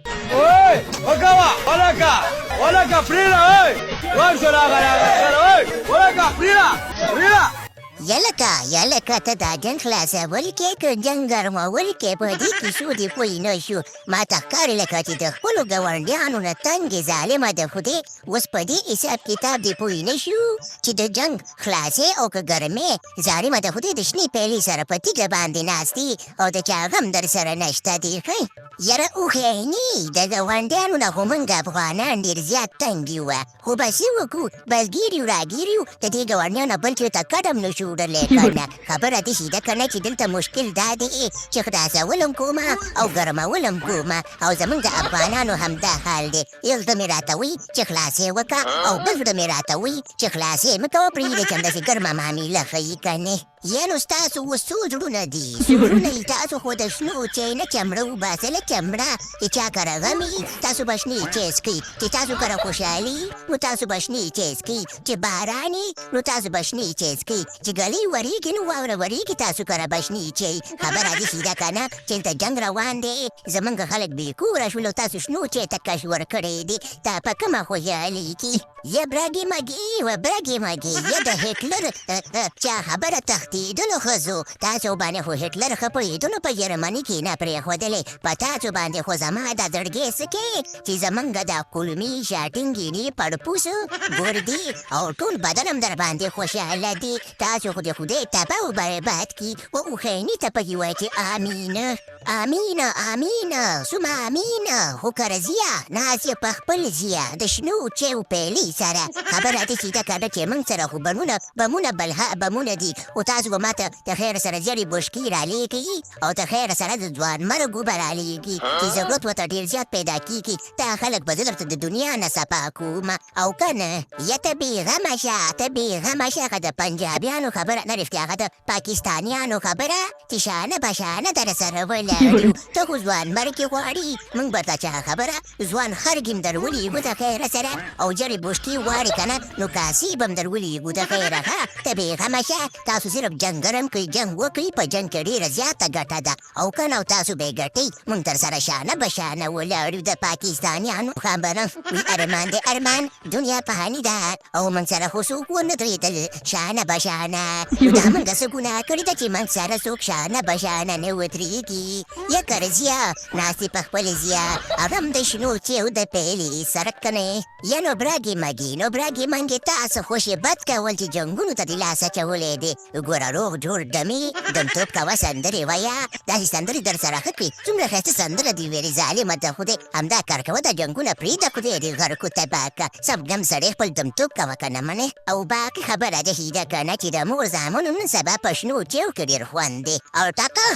اوی وکوا ولکا ولکا پریرا اوی ورشه راغه راغه اوی ولکا پریرا پریرا. یلکه یلکه ته دا جنګ خلاصول کې که جنګ ګرمول کې، په دې کیسو دې پوه نه شو. ما ته ښکاري لکه چې د خپلو ګاونډیانو نه تنګ یې ظالمه د خدای. اوس په دې حساب کتاب دې پوه نه شو چې د جنګ خلاصې او که ګرمې. ظالمه د خدای، د شنې پیلې سره په تیږه باندې ناست دي او د چا غم در سره نشته دی. ښه یاره اوښیني، د ګاونډیانو نه خو موږ افغانان ډېر زیات تنګ یو، خو بس څه وکړو، بس ګیر یو راګیر یو. د دې ګاونډیانو بل چېرته کډم نه شو وړلی که نه. خبره داسې ده که نه چې دلته مشکل دا دی چې خلاصول هم کومه او ګرمول هم کومه، او زمونږ د افغانانو همدا حال دی. یو زړه مې راته وایي چې خلاصې وکړه او بل زړه مې راته وایي چې خلاصې مه کوه، پرېږده چې همداسې ګرمه معامله ښيي که نه. یا نو ستاسو اوس څو زړونه دي؟ څو زړونه یي تاسو؟ خو د شنو چای نه چمړه وباسله، چمړه. چې چا کره غم یي، تاسو به شنې چای څکئ. چې تاسو کره خوشحالي، نو تاسو به شنې چای څکئ. چې باران یي، نو تاسو به شنې چای څکئ. چې ږلۍ وریږي، نو واوره وریږي، تاسو کره به شنې چای. خبره داسې ده که نه چې دلته جنګ روان دی، زمونږ خلک بې کوره شول او تاسو شنو چای ته کش ورکړی دی. تا په کومه خوشحالي کې یه برګې مګې و برګې مګې یه د هټلر چا خبره تښتېدلو ښځو. تاسو باندې خو هټلر ښه پوهېدلو، په جرمني کې نه پرېښودلې. په تاسو باندې خو زما د زړګی څه کې چې زمونږ د کولمې شاټینګینې پړپوس ګردي او ټول بدن هم در باندې خوشحاله دي. تاسو خو د خدای تباه و برباد کړي. و اوښیني ته پکې وایي چې امین امین امین ثم امین. خو کرزیه ناست یې په خپل ځیه د شنو چیو پیلې سره. خبره داسې ده که نه چې موږ سره خو بمونه بمونه بلها بمونه دي، خو تاسو به ماته د خیر سره زیړې بوشکې رالیږئ او د خیر سره د ځوانمرګ اوبه رالیږي چې ضرورت ورته ډېر زیات پیدا کیږي. دا خلک به زه درته د دنیا نه صفا کوم او که نه. یا ته بېغمه شه، ته بېغمه شه. هغه د پنجابیانو خبره نه رښتیا، هغه د پاکستانیانو خبره چې شانه به شانه در سره ولاړ یو. ته خو ځوان مرګ غواړي، موږ به ته چا خبره ځوان خرګ هم در ولیږو د خیره سره، او جرې بوشکې غواړې که نه نو کاسې به هم در ولیږو د خیره. ښه ته بېغمه شه، تاسو صرف جنګ ګرم کړئ، جنګ وکړئ، په جنګ کې ډېره زیاته ګټه ده او که نه تاسو به یې ګټئ. موږ در سره شانه به شانه ولاړ یو. د پاکستانیانو خبره وي ارمان دی ارمان، دنیا پهانی ده او موږ سره خو څوک ونه درېدل شانه به شانه. نو دا موږ څه ګناه کړې ده چې موږ سره څوک شانه به شانه نه ودرېږي؟ یا کرزیه ناست په خپل ځیه هغه هم د شنو چیو د پیلې سرک کنې. یا نو برګې مګې، نو برګې منګې، تاسو خوشې بد کول چې جنګونو ته دې لاس اچولی دی. ګوره روغ جوړ دمې دمتوب کوه، سندرې وایه، داسې سندرې در سره ښه کړي. څومره ښایسته سندره دې ویلې ظالمه د خدای. همدا کار کوه، دا جنګونه پرېږده، خدای دې غرق و تباه که. سم ګم سړی خپل دمتوب کوه که نه منې. او باقي خبره دې ده که نه چې د مور زامنو نن سبا په شنو چیو کې ډېر خوند دی او ټکه.